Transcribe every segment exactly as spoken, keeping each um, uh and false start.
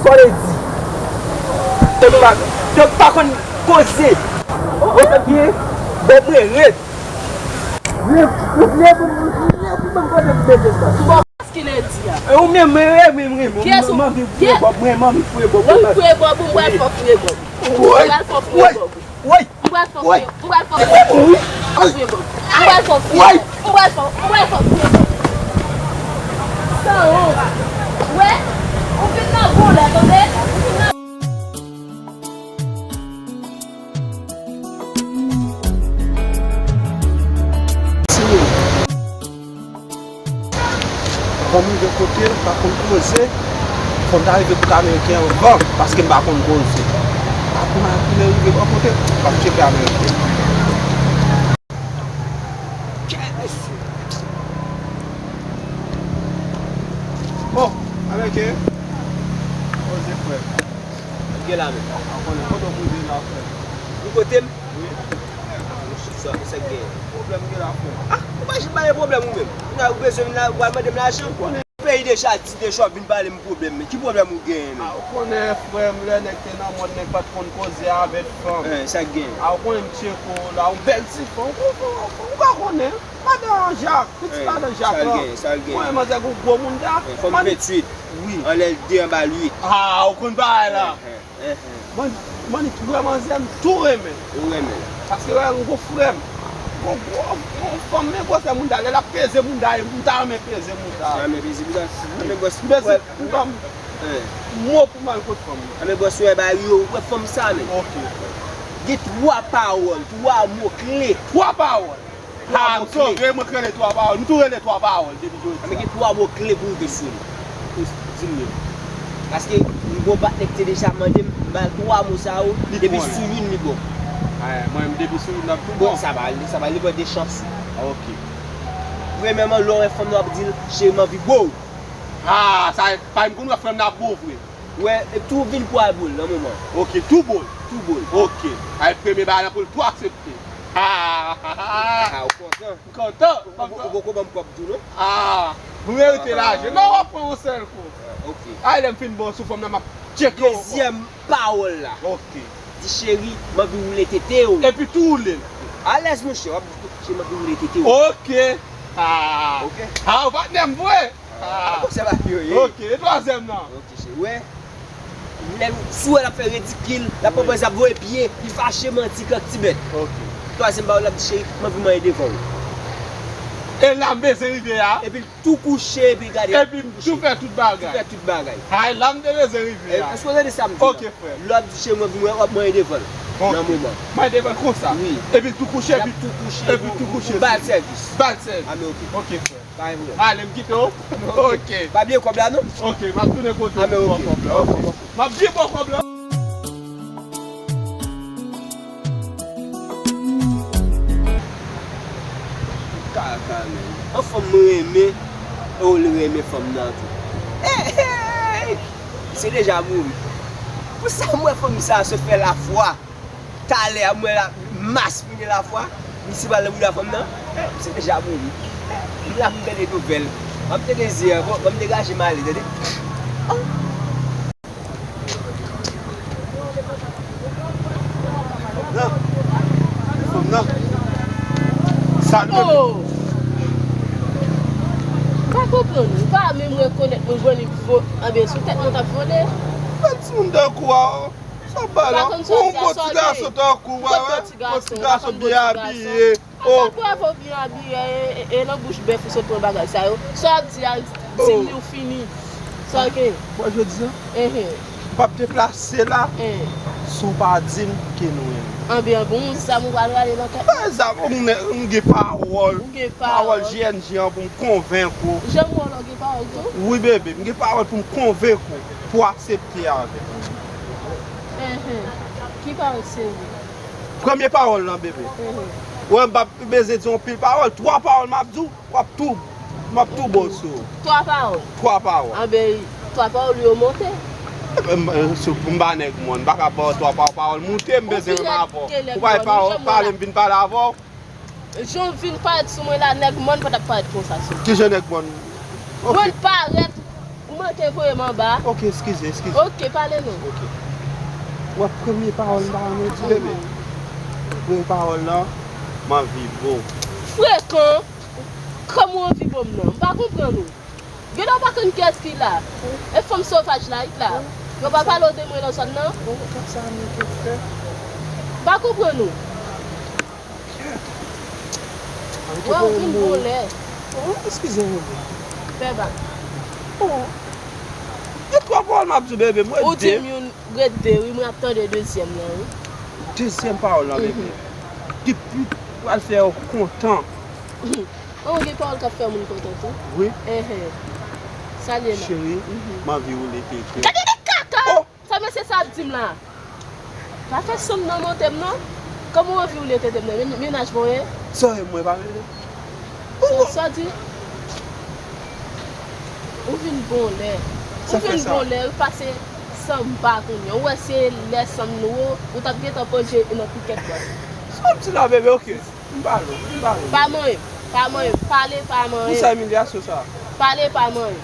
Sa w vle di? Yo pa, yo pa konn koze. Yo pa gen bon mwen red. Vle, vle pou, vle pou mwen kote m mete sa. Paske lè di a. E ou menm, mwen, mwen, mwen, mwen, mwen, mwen anvi foure bòb, mwen, mwen anvi foure bòb. Mwen anvi foure bòb, mwen pral fè w foure bòb. Mwen pral fè w foure bòb. Woy! M pral fè w fye, m pral fè w fye. M pral fè w fye. M pral fè w fye. M pral fè w, m pral fè w fye. San wont. Wè, ou vin nan bon lè, tande? Ou vin nan Fò m rive kote m pa konn koze, fò m ta rive kote Ameriken anvan, paske m pa konn koze. Apre m rive bò kote, m ap tcheke Ameriken. Bon, Ameriken, koze frè m. Gen la menm. Ou konnen kote w koze la frè m. Ou kote m? Wi. Sa, sa k genyen? Pwoblèm gen la frè m. Ah, ou pa janm pa gen pwoblèm ou menm. Ou bezwen vin la, ou pral mande m lajan? Ou konnen peyi deja di deja w ap vin pale m pwoblèm, men ki pwoblèm ou genyen menm? Ah, ou konnen frè m, lè nèg te nan mòn, nèg pa t konn koze avèk fanm. Eh, sa k genyen? Ah, ou konnen m tcheke w la, yon bèl ti fanm, ou, ou, ou, ou pa konnen. Madan Jak, pitit madan Jak la. Sa l genyen, sa l genyen? Ou konnen manzè gon gwo mounda. Eh, fanm venntuit. Wi. Anlè l de, anba l uit. Ah, ou konn bagay la. Eh, eh. Enhen. Mwen, mwen tou vrèman zen, m tou renmen. Ou renmen l. Paske wè, m gon frè m. Gon gwo, gon fanm, men gwosè mounda, lè l ap peze mounda, m ta renmen peze mounda. Ou ta renmen peze mounda? Anben bòs, m bezwen, m pa, mo pou m al kot fanm nan. Anben bòs, wè bagay yo, wè fanm sa, men. Ok. Gen twa pawòl, twa mo kle. Twa pawòl? Ha, m sove, mwen k rele twa pawòl. M tou rele twa pawòl depi jodi a. Anben gen twa mo kle pou w rive sou li. Pou di m yo. Paske m gon patnè ki te deja mande m, m ba l twa mo sa yo, depi sou youn li bon. Ay, mwen menm depi sou youn n ap tou bon. Bon, sa va ale, sa va ale, mwen de chans. Ah, ok. Premyèman, lè w wè fanm nan w ap di l, cheri m anvi bo w. Ah, sa, pa m konn wè fanm nan ap bo vre. Wè, e tou vin pwa bol nan moman. Ok, tou bol. Tou bol. Ok. Ay, premye bagay la pou l tou aksepte. Ah, ah, ah, ah. Ah, ou kontan? M kontan. Ou, ou, ou poko ban m kòb tou, non? Ah, ou merite lajan. Non, w ap pran yon sèl kou. Ah, ok. Ay, lè m fin bon sou fanm nan, m ap tcheke w ankò. Dezyèm pawòl la. Ok. Di, cheri, m anvi woule tete w. Epi tou woule l. Alèz, monchè, w ap di, cheri, m anvi woule tete w. Ok. Ah. Ok. Ah, ou patnè m vre. Ah, konsa bagay yo ye. Ok, e twazyèm nan? Ok, cheri, wè. Lè l, si w wè l ap fè ridikil, l ap pran pòz, l ap voye pye, li fache, manti, kantibèt. Ok. Twazyèm pawòl, l ap di, cheri, m anvi manyen devan w. E la m bezwen rive a. Epi l tou kouche, epi l gade. Epi m tou fè tout bagay. Tou fè tout bagay. Ay, la m te bezwen rive a. Èske w tande sa m di la? Ok, frè. Lè w ap di, cheri, m anvi manyen, w ap manyen devan l. Ok. Nan moman. Manyen devan l konsa? Wi. Epi l tou kouche, epi, epi l tou kouche. Ba l sèvis. Ba l sèvis. Ah, men ok. Ok, frè. Pa gen pwoblèm. Ale, m kite w. Ok. Pa bliye kòb la, non? Ok, m ap tounen kote w pou w pran kòb la. Ok. M ap byen pran kòb la. Kaka, men. Yon fanm mwen renmen, e w renmen fanm nan tou. Hey, hey! Misye deja mouri. Pou sa m wè fanm sa se fè lafwa. Talè a, m wè la, maspinen lafwa, misye pral nan bouda fanm nan, misye deja mouri. M la pou m tande nouvèl. M ap tande zi an, bon, ban m degaje m ale, tande. Nan, fanm nan. Sa l menm? Oh! M pa konprann, m pa menm rekonèt mwen jwenn li vo-, anben, sou tèt mwen t ap vole. Bèl timoun tankou a, oh. Sa bay la. Ou bon ti gason tankou w, wè, bon ti gason byen abiye. Oh. Sa prèv ou byen abiye, e, e, e nan bouch bèf ou sot pran bagay sa yo. Sa w ap di a, di m li w fini. Sa w gen? Wè jodi a? Enhen. M p ap deplase la, si w pa di m ke nou renmen. Anben, bon, zam ou pral rale nan tèt. Bay zam, m gen, m gen pawòl. Ou gen pawòl. Pawòl G N G an pou m konvenk ou. Jan m wè w la, w gen pawòl tou? Wi, bebe, m gen pawòl pou m konvenk ou, pou w aksepte avè m. Enhen. Ki pawòl serye? Premye pawòl lan, bebe. Enhen. Ou wè m p ap bezwen di yon pil pawòl, twa pawòl m ap di w, w ap tou, m ap tou bon sou ou. Twa pawòl? Twa pawòl. Anben, twa pawòl yo monte. Enben, m, si pou m pa nèg mòn, m pa ka ba w twa pawòl, pawòl moute, m bezwen renmen avè w. Ou pa pawòl pale, m vin pale avè w. Jan w vin parèt sou mwen la, nèg mòn pa t ap parèt konsa sou mwen. Kijan nèg mòn? Ok. Mwen parèt, ou Manke voye m anba. Ok, eskize, eskize. Ok, pale non. Ok. Wè, premye pawòl m ta renmen di, bebe. Premye pawòl lan, m anvi ba w. Frekan! Kòman w anvi ba m nan? M pa konprann ou. Gen lè w pa konn kiyès ki la. E fanm sovaj la, it la. Yo pa pale w de mwen nan zòn nan. Bon, kòb sa nou te fè. M pa konprann ou. Wè, ou vin bon lè. Oh, eskize m, bebe. Fè bak. Oh. Gen twa pawòl m ap di w, bebe. Mwen ou di m youn, ret de, wi, mwen ap tande dezyèm lan, wi. Dezyèm pawòl lan, bebe. Depi pral fè w kontan. Oh, gen pawòl k ap fè moun kontan tou. Wi. Enhen. Salye la. Cheri, m anvi woule keke. Gade de kaka! Oh! Sa mesye sa ap di m la? Pa fè san m nan monte m non. Kòman w anvi woule tete m nan? Men- Mennaj mwen ye? Sa w ye mwen pa rele. Sa- Sa di? Ou vin bon lè. Ou vin bon lè, ou pase sanba kounye a. Ou wè se lè sanm nou, ou t ap gentan panje nan pikèt bwa. Sa w ap di la, bebe, ok. M pale w, m pale w. Pa manyen m, pa manyen m, pale pa manyen m. Pou sa imilyasyon sa? Pale pa manyen m.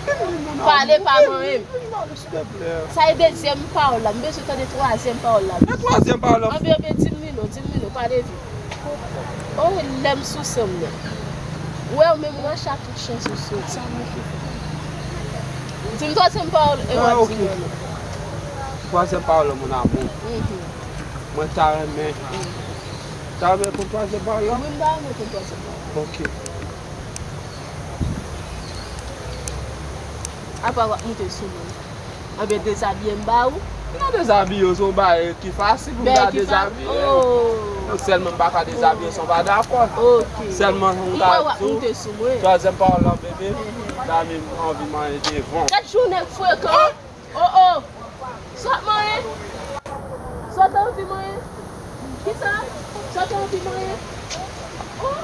Vin, vin, mon amour, pale pa manyen m. Vin, vin, vin, silteplè. Sa e dezyèm pawòl la, m bezwen tande twazyèm pawòl la. E twazyèm pawòl la? Anben, anben, di m li non, di m li non, pale vit. Oh, lè m sou san m nan. Wè, ou menm, ou a chak chans ou sou. Sa mwen fè. Di m twazyèm pawòl, e w a di m non. Twazyèm pawòl la, mon amour. Mhm. Mwen ta renmen. Ta renmen konn twazyèm pawòl la? Wi, m ta renmen konn twazyèm pawòl. Ok. Apa w ap moute sou mwen? Anben, dezabiye m ba ou. M pa dezabiye w, se yon bagay ki fasil pou m ta dezabiye w. Oh. Donk, sèlman m pa ka dezabiye w san w pa dakò. Ok. Sèlman m ka di w, twazyèm pawòl la, bebe, dami m anvi manyen devan. Gad jan w nèg frekan. Oh, oh! Sa w ap manyen? Sa w te anvi manyen? Kisa? Sa w te anvi manyen? Oh!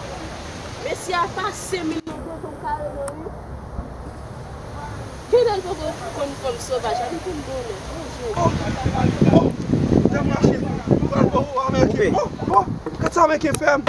Mesye a pase m nan beton kareman, wi. Kilè l poko konn fanm sovaj la? Li konn bon nèg. Bonjou. Oh! Oh! Dam mache. Pral bon ou Ameriken. Oh! Oh! Gad sa Ameriken fè m.